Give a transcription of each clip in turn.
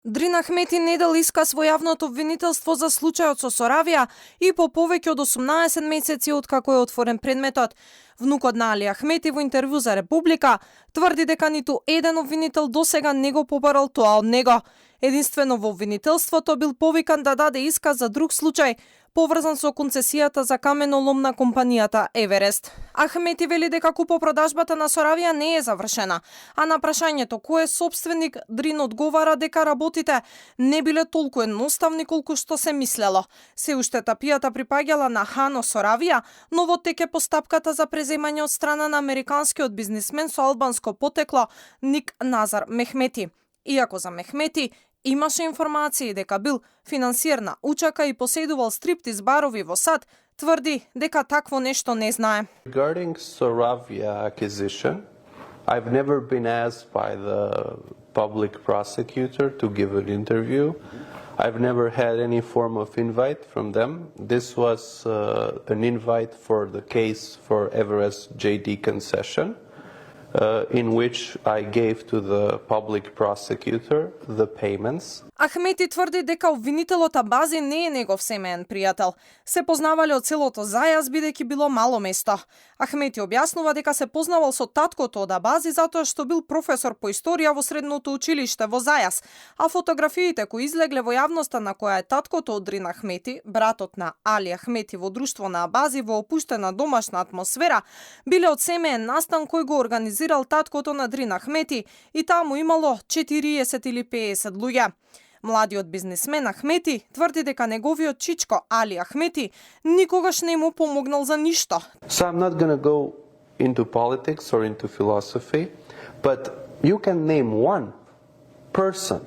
Дрин Ахмети не дал исказ во јавното обвинителство за случајот со Соравија и по повеќе од 18 месеци откако е отворен предметот. Внукот на Али Ахмети во интервју за Република тврди дека ниту еден обвинител досега не го побарал тоа од него. Единствено во обвинителството бил повикан да даде исказ за друг случај, поврзан со концесијата за каменолом на компанијата Еверест. Ахмети вели дека купопродажбата на Соравија не е завршена, а на прашањето кој е собственик, Дрин одговара дека работите не биле толку едноставни колку што се мислело. Се уште тапијата припаѓала на Хано Соравија, но во тек е постапката за преземање од страна на американскиот бизнисмен со албанско потекло Ник Назар Мехмети. Иако за Мехмети имаше информации дека бил финансиер на учака и поседувал стриптиз барови во САД, тврди дека такво нешто не знае. Regarding Soravia acquisition, I've never been asked by the public prosecutor to give an interview. I've never had any form of invite from them. This was an invite for the case for Everest JD concession. In which I gave to the public prosecutor the payments. Ахмети тврди дека обвинителот Абази не е негов семеен пријател. Се познавале од селото Зајас бидејќи било мало место. Ахмети објаснува дека се познавал со таткото од Абази затоа што бил професор по историја во средното училиште во Зајас, а фотографиите кои излегле во јавноста на која е таткото од Дрин Ахмети, братот на Али Ахмети во друштво на Абази во опуштена домашна атмосфера, биле од семеен настан кој го организирал таткото на Дрин Ахмети и таму имало 40 или 50 луѓе. Младиот бизнисмен Ахмети тврди дека неговиот чичко Али Ахмети никогаш не му помогнал за ништо. So I'm not going to go into politics or into philosophy, but you can name one person,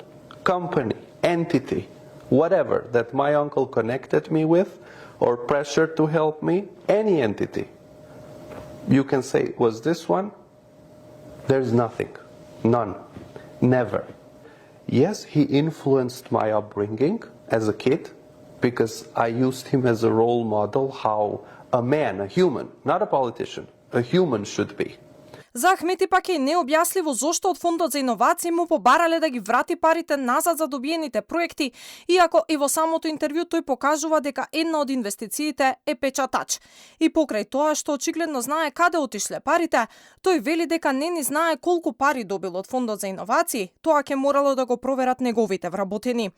company, entity, whatever that my uncle connected me with or pressured to help me, any entity. You can say, was this one? There's nothing. None. Never. Yes, he influenced my upbringing as a kid because I used him as a role model how a man, a human, not a politician, a human should be. За Ахмети пак е необјасливо зошто од фондот за иновации му побарале да ги врати парите назад за добиените проекти, иако и во самото интервју тој покажува дека една од инвестициите е печатач. И покрај тоа што очигледно знае каде отишле парите, тој вели дека не ни знае колку пари добил од фондот за иновации, тоа ќе морало да го проверат неговите вработени.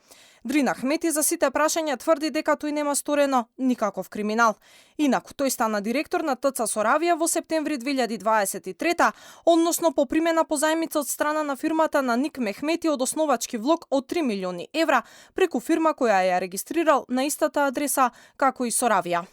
Дрин Ахмети за сите прашања тврди дека тој нема сторено никаков криминал. Инаку тој стана директор на ТЦ Соравија во септември 2023, односно по примена по заемица од страна на фирмата на Ник Мехмети од основачки влог од 3 милиони евра преку фирма која ја регистрирал на истата адреса како и Соравија.